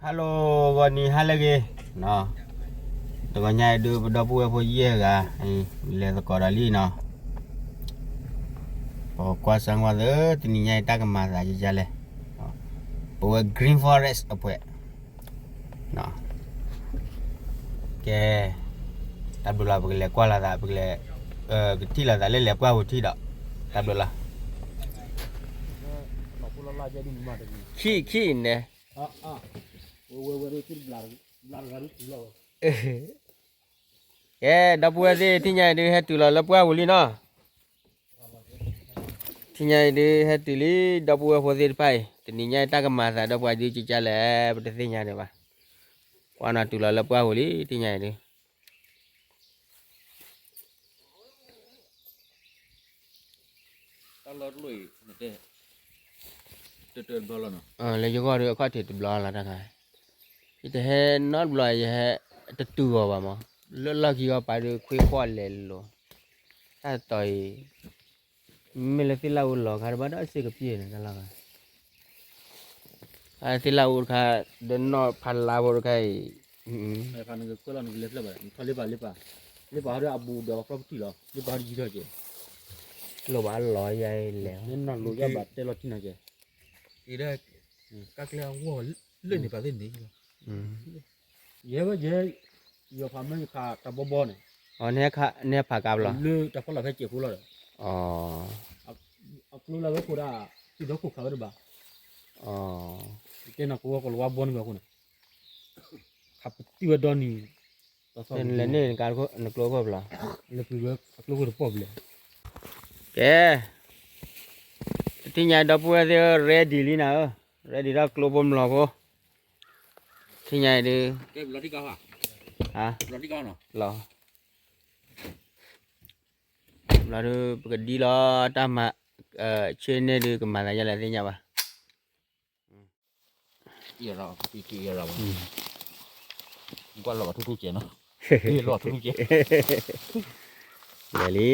Hello ဂီၤနံၤဟါလၢအဂ့ၤ, တဂီၤညါအံၤဒုး ပဒီပုၢ်ဝဲၢ်ဖိယဲၢ်ဂၤ လဲၤသကိးဒီးလံနီၤ, ပကွၢ်စၢ်ကွၢ်သ့ တနံၤညါအံၤတၢ်ကမၤသးယယါလဲၣ်, ပဝဲ Green Forest အဖှဲး ကဲ, တၢ်ဘျုးလီၤ ပကလဲၤကွၢ်လိာ်သး ပကလဲၤ ကထံၣ်လိာ်သးလၢလဲၤပှၢ်ပူၤထံဒီး, တၢ်ဘျုးလီၤ, ခံခံန့ၣ်, ကဲ ဒီပုၢ်ဝဲၢ်သ့ၣ် တနံၤညါအံၤဒုး ဟဲတုၤလီၤလၢပှၢ်ပူၤလံနီၤ, တနံၤညါအံၤဒုး ဟဲတုၤလံ ဒီပုၢ်ဝဲၢ်ဖိသ့ၣ်တဖၣ်အံၤ, တနံၤညါအံၤတၢ်ကမၤသးဒီးပှၤဒုးကကလဲၣ် ပတသ့ၣ်ညါဒံးဘၣ်, ကွၢ်နီၤတုၤလီၤလၢပှၢ်ပူၤလံ တနံၤညါအံၤဒုး တၢ်လီၢ်တလီၢ်အံၤ တတဘျီလီၤနီၤ, လၢယဂီၢ်ဒီး အခီၣ်ထံးတဘျီလီၤတခါ, ယတဟဲနီတဘျီ ယဟဲတတုၤအီၤဘၣ်မး, လၢလီၢ်ခံအီၤပာ်ဒီး ခွ့ခွီၣ်လဲၤလိၤ, တၢ်တတီၤအံၤ, မ့ၢ်လၢသ့ၣ်လၣ်အူလီၤခါတဘၣ်ဒီး စ့ၢ်ကပျ့ၢ်န့ၣ် တၢ်လီၢ်ခါ အသ့ၣ်လၣ်အူတခါ, ဒီးနီၢ်ဖးလါဖိတခါအံၤ, လ့ပာ်ဟီဒီးအဘူးဒီး property လီၤ, လ့ပာ်ဟီဒီးယံၤထီၣ်ကဲ, လိၣ်ဘၣ်လီၤယၤလဲၣ်, နီၢ်လိၤယဘၣ်တဲလီၤထံနီၤကဲ, အံၤဒၣ်, ကၢ်ကျဲအဂီၢ်လၢန့ၣ်ပာ်သ့ၣ်န့ၣ်, ယဲဝဲယဲ, ယီၤဖးမ့ၢ်ယခးတၢ်ဘီဘီန့ၣ်, နဟဲဖးကါဘျီ, လၢတၢ်ဖီလာ်ဖဲစဲးဖိလီၤဒီး, အကျိလၢဝဲခိၣ်ဒၣ်, တုၤဒီခိၣ်ခးဝဲတဘၣ်, တဲနၤကဝီၤကလၤဝါဘီန့ၣ်ဝဲအဃိန့ၣ်, ခးပတုာ်ဝဲဒီနံၤ, လဲၤန့ၢ်နကါနကျိခိၣ်ဘျီ, လဲၤပှ့ၤဝဲအကျိခိၣ်တပီၢ်ဘျဲၣ်, ကဲ, တနံၤညါဒီပုၢ်ဝဲၢ်သ့ၣ် ready လံနၤဧၢ, ready ဒီးကျိဖိမျိာ်ဖိ, တနံၤညါအံၤဒုး, လီၤ, လီၤဒုး ပကဒ်လီၤတၢ်မၤ, ဆ့န့ၣ်ဒုး ကမၤသးယါလဲၣ်သ့ၣ်ညါဘၣ်, ကွၢ်လီၤထူထူကဲးနီၤ, လီၤထူထူကဲး, လဲၤလံ,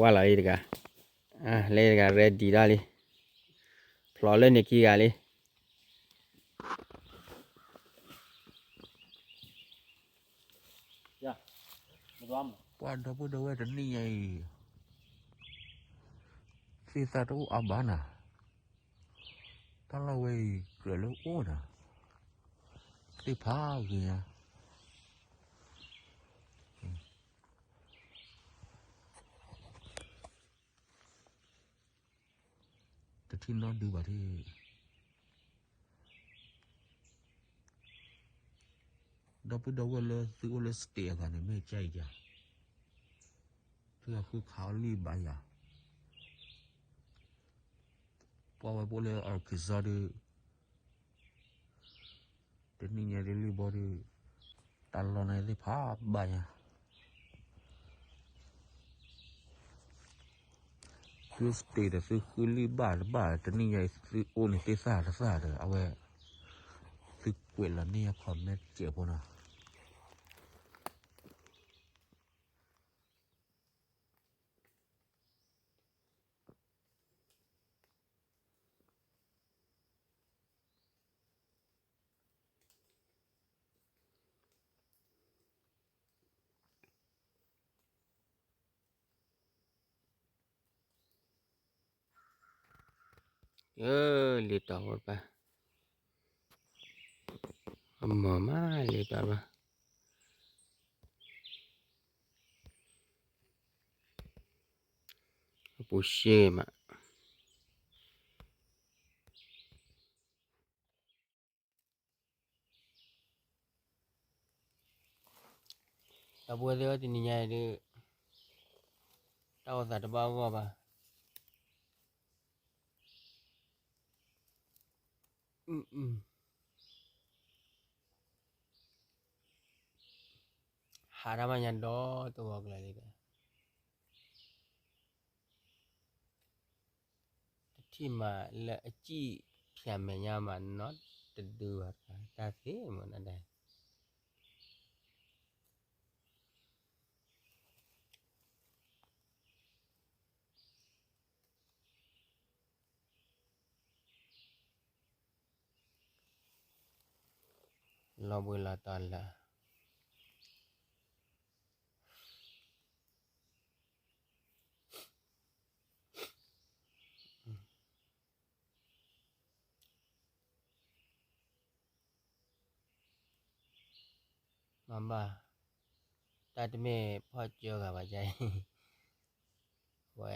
ဝါလီၤလံတဂၤ, လၢတဂၤ ready ဒၣ်လံ, ဖျိးလၢန့ၣ်ခံဂၤလံ. ပှၤဒီပုၢ်ဒီဝဲၢ်တနံၣ်ညါအံၤ, သ့ၣ်သၣ်တအိၣ်အါဘၣ်နၤ, တၢ်လီၢ်ဝဲအံၤကြၢးလၢအိၣ်နၤ, သ့ၣ်ဖးဂ့ၤညါ, တထံၣ်နီတဒုဘၣ်ထံၣ်, ဒီပုၢ်ဒီဝဲၢ်လၢသုအိၣ်လၢ state အဂၤန့ၣ် မ့ၢ်ကဲအံၤယၤ, သုဃုခးအီၤလံဘၣ်ယၤ, ပှၤဝဲပအိၣ်လၢ Arkansas ဒီး တနံၣ်ညါဒ်လံဘီဒီး, တၢ်လီၢ်န့ၣ်သ့ၣ်ဖးဘၣ်ညါ, သု state ဒီးသုဃုလံဘၣ်တဘၣ် တနံၣ်ညါအံၤသုအိၣ်န့ၣ်သ့ၣ်သၣ်တသၣ်ဒီး အဝဲ, သုကွဲးလီၤန့ၢ်ယၤ comment စဲးဖိနီၤ. လံာ်တီၤဖိတပၤ, အမၤမးလံာ်တီၤတပၤ, အပူၤရှ့မး ဒီပုၢ်ဝဲၢ်သ့ၣ်ဧၢ တနံၤညါအံၤဒုး တၢ်အိၣ်သးတဘၣ်ဂီၢ်ဘၣ်, ဟးတၢ်မၤညါဒီးတဂီၤကျၢၤလံဒီး တထံၣ်မးလၢအစံၣ်ဖၠးမဲာ်ညါမးနီတဒုဘၣ်တဂၤ တၢ်သ့ၣ်မနုၤဒၣ်. ယ လီၤဘှံးလီၤတီၤလၢာ် မၤဘၣ်, တၢ်တမ့ၢ်ဖီၣ်ကၢဂၤဘၣ်ယါအံၤ, ဝဲ,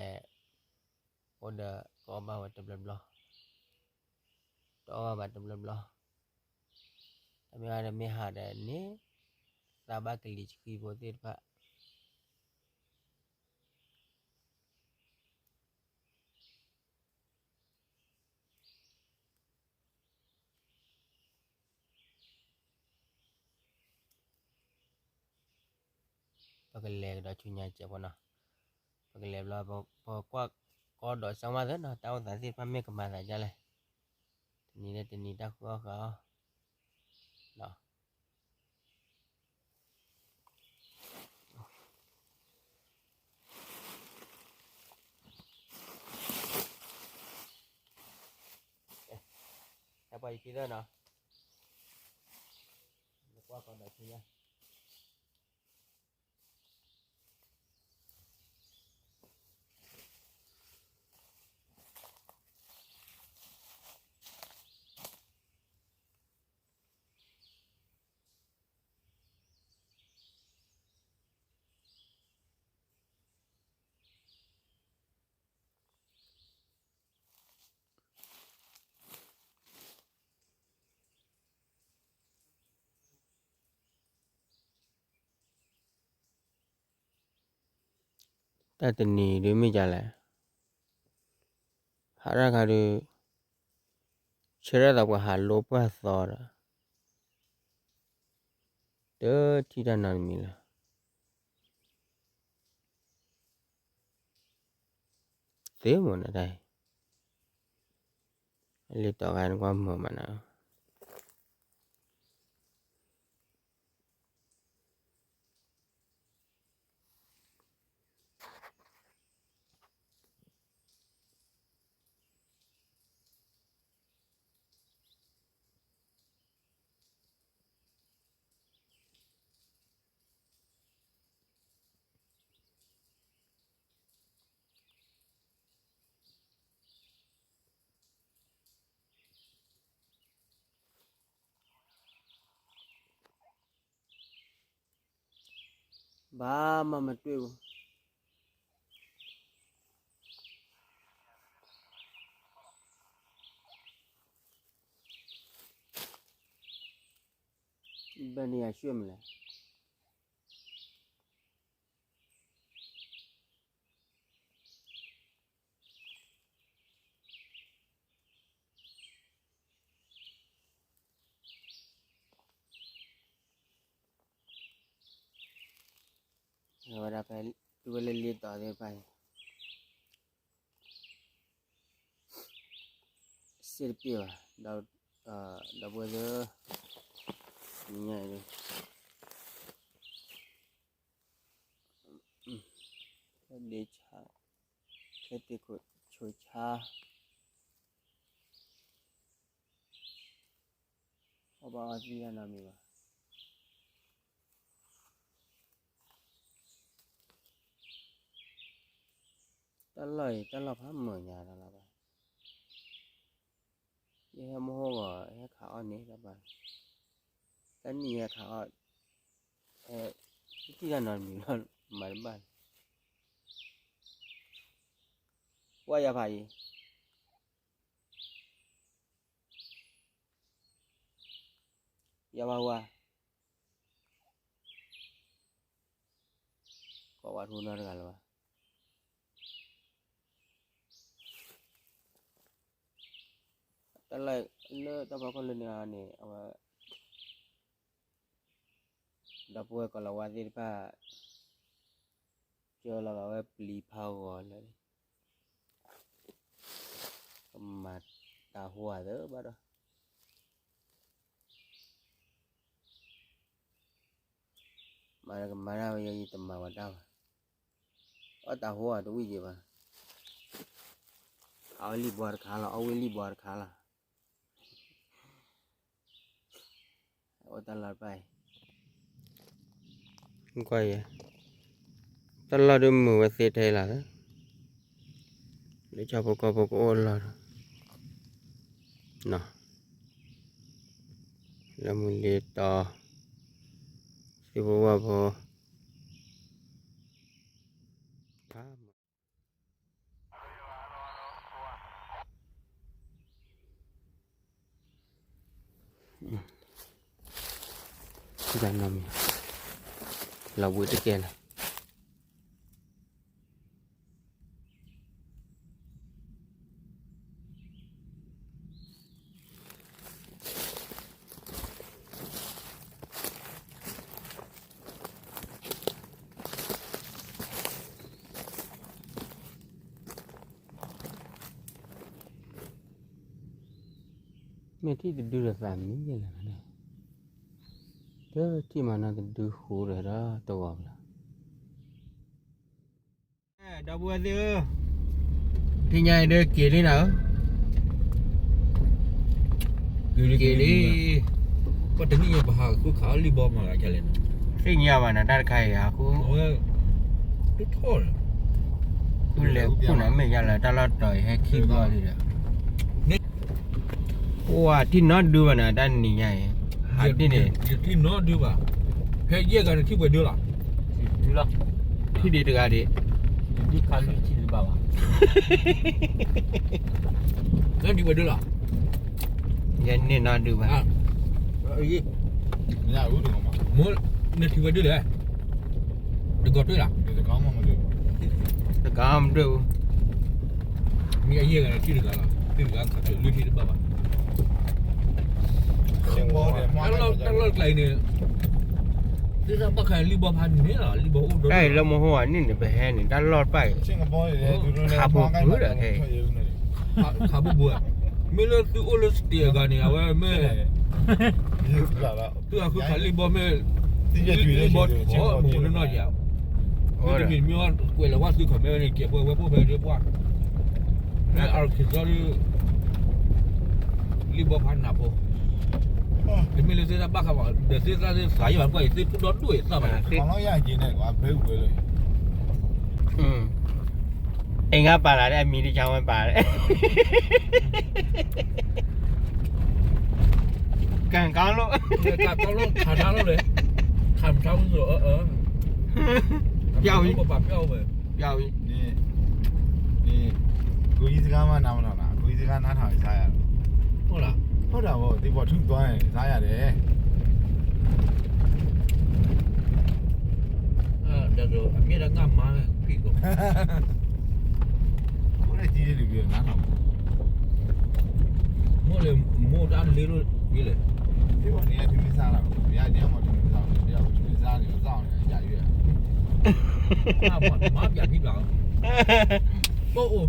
အိၣ်ဒီးကအီၣ်ဘၣ်ဝဲတဘျီဘျီ, တအီၣ်ဘၣ်ဘၣ်တဘျီဘျီ, တမ့ၢ်အီၤဒီးမ့ၢ်ဟးဒီးန့ၣ်, သးဘၣ်ကလံၤဆှံဖိသ့ၣ်တဖၣ် ပကလဲၤကဒီးဆူညါစဲးဖိနီၤ, ပကလဲၤဘျီ, ပကွၢ်ကီဒီးစၢဝါသၢနီၤ, တၢ်အိၣ်သးသ့ၣ်တဖၣ်မ့ၢ်ကမၤသးဒ်လဲၣ်, တနံၤလၢတနံၤတၢ်ဃုအီၣ်ဃုအီၣ်, တၢ်ပှၤယခံသၢနီၤ, ကွၢ်ကီဒီးဆူညါ တၢ်တနံၤဒုးမ့ၢ်ကလဲၣ်, ဟးရၣ်ခါဒုး, ဆၢထၢၣ်သးပှၤဟးလိပှၢ်သီဒီး, တထံၣ်တၢ်နီတမံၤလီၤ. သ့မ့ၢ်နတၢ်, လံတီၤဂၤနကွၢ်မုာ်မးနၤ. ဘၣ်မၤမၤတွဲၣ်ပူၤ, ဘယ်နေရာရွှေ့မလဲ. ဝဲဒၣ်ဖဲတုၤဝဲလၢလံတီၤသ့ၣ်တဖၣ်အံၤ စ့တပ့ၢ်ဘၣ်, ဒီပုၢ်ဝဲၢ်သ့ၣ်, ညါအံၤ ဒ့ဆါ, ခဲတံၢ်ခိၣ်ဆိဆါ, အီၣ်ဘၣ်အီသံၣ်တၢ်နီတမံၤဘၣ်. တၢ်လီၢ်အံၤ တၢ်လီၢ်ဖးမုာ်ညါတၢ်လီၢ်ဘၣ်. ယဟဲမဟိဂီၤ ဟဲခးအီၣ်န့ၣ်တၢ်ဘၣ်, တၢ်နံၣ်ဟဲခးအီၣ်, ဟဲ, တထံၣ်တၢ်နီတမံၤလီၤ, မၤတဘၣ်လၢၤ. ကွၢ်ယၤဖးအံၤ ယၤဝါဝါ, ကိးဝါထူနီတဂၤလၢၤဘၣ်. တၢ်လၢတၢ်ဖီခိၣ်လၢန့ၣ်အန့ၣ် အဝဲ ဒီပုၢ်ဝဲၢ်ကိးလီၤဝါသ့ၣ်တဖၣ် ကၢလီၤဂာ်ဝဲပျံၤဖးဂီၤလၢ ကမၤတၢ်ဟိအသးဘၣ်ဒီး မၤကမၤတၢ်ဝဲ ယဲယတမၤဝဲတၢ်ဘၣ်. အီၣ်တၢ်ဟိအတဝံၣ်က့ၤဘၣ်. အီၣ်ဝဲလံၣ်ဘွါတခါလီၤ, အီၣ်ဝဲလံၣ်ဘွါတခါလီၤ. အိၣ်တၢ်လီၢ်တဖၣ်အံၤ, ကွၢ်ယဲ, တၢ်လီၢ်ဒုးမုာ်ဝဲသ့ထဲလီၤ, လၢကၠီဖိကီၢ်ဖိကအိၣ်လီၤ, လၢမုၢ်လ့တီ, သ့ၣ်ဖိဝၣ်ဖိ လီၤဘှံးတကဲလီၤ. မ့ၢ်ထံၣ်တဒုဒီးသးမံယဲလၢၤ, တထံၣ်မၤနီတဒုဃိဒီးတဂီၤလီၤ. ဒီပုၢ်ဝဲၢ်သ့ၣ်ဧၢ, ထံၣ်ညါအံၤဒီးက့ၤလံနၤဧၢ, က့ၤလံ, ပှၤတနံၣ်ညါပဟးဃုခးလံာ်ဘီမးလဲၣ်, သ့ၣ်ညါဘၣ်နၤ တၢ်တခါအံၤဟးဃု, ဃုလဲၤဃုနၤ မ့ၢ်ယါလၢတၢ်လီၢ်တီၤအံၤဟဲခံဘျီလံဒီး ပှၤထံၣ်နီတဒုဘၣ်နၤ တၢ်နံၤညါအံၤ, ဟးဒ်န့ၣ်, ယထံၣ်နီတဒုဘၣ်, ဖဲယဲၢ်ဂၤန့ၣ်ထံၣ်ပှဲၤဒုလီၤ, ထံၣ်ဒံးတဂၤဒံး, ထံၣ်ပှဲၤဒုလီၤ, ယန့ၢ်နီတဒုဘၣ်, နထံၣ်ပှဲၤဒုလဲၣ်, တကီၢ်တၢၢ်လီၤ, တကီၢ်မ့ၢ်တၢၢ်, မ့ၢ်အယဲၢ်ဂၤန့ၣ်ထံၣ်တဂၤလီၤ, ထံၣ်တဂၤခးလၢထံၣ်တဘၣ်ဘၣ်, တၢ်လီၢ်တကျါအံၤန့ၣ်, သ့ၣ်သၣ်ဘၣ်ခါလံာ်ဘီဖးန့ၣ်လီၤ, လံာ်ဘီအိၣ်ဒီး တၢ်အံၤလၢမဟိဝဲန့ၣ်န့ၣ် ပဟဲန့ၣ် တၢ်လီၢ်တဖၣ်အံၤ, ခးပူၤပူၤဒီးခဲအံၤ, ခးပူၤပူၤ, မ့ၢ်လၢသုအိၣ်လၢ state အဂၤန့ၣ် အဝဲမ့ၢ် သုအဃုခးလံာ်ဘီမ့ၢ်, လံာ်ဘီထီၣ်မ့ၢ်နီၢ်နီၢ်ယၤ, မ့တမ့ၢ်မ့ၢ်ကွဲးလီၤဝဲသုခီၣ်မဲဝဲန့ၣ် ကဲးပှဲၤဝဲပိၢ်ဖဲဒၣ်ပှၢ်, လၢ Arkansas ဒၣ် လံာ်ဘီဖးနးဖိ, တမ့ၢ်လၢသ့ၣ်သၣ်ဘၣ်ခးဘၣ်, ဒီးသ့ၣ်သၣ်သ့ၣ်သးယံၤဘၣ်ကွၢ်အံၤ သ့ၣ်ဖူဒီဒိၣ်အံၤသၣ်ဘၣ်န့ၣ်, အ့ၣ် ငါပာ်လၢအမံၤတခါဝဲပာ်လၢ ကၣ်ကီလိၣ်, ကၣ်ကီလိၣ်ခးထါလိၣ်လဲၣ်, ခးမထါမသိး, ပျီဝံၤ, ပှၤပာ်ပျီဝဲ, ပျီဝံၤ, န့ၣ်, န့ၣ်, ကိးယံစခါမးနၤမနီၤနၤ, ကိးယံစခါနါထီၣ်စါယၤ, အိၣ်ဒၣ်, အိၣ်ဒၣ်ဘၣ်, သ့ၣ်ဘီၣ်ထူၣ်သွါန့ၣ် စါယၤဒဲး ဒီးအမ့ၢ်ဒၣ်ငါမါဖံးကိး, အိၣ်လၢကံလံဘံနါထီၣ်, မိၢ်လၢမိၢ်တၢ်လ့လိၣ်ဘံလဲၣ်, သ့ၣ်ဘီၣ်န့ၣ်ထူမ့ၢ်စါလီၤ, ယၤဒ်မ့ၢ်ထူမ့ၢ်စါလီၤ, ယၤထူမ့ၢ်စါန့ၣ် စါအီၤန့ၣ် ယၤယွဲၢ်, မါပျးဖံးပျး, အိၣ်အိၣ်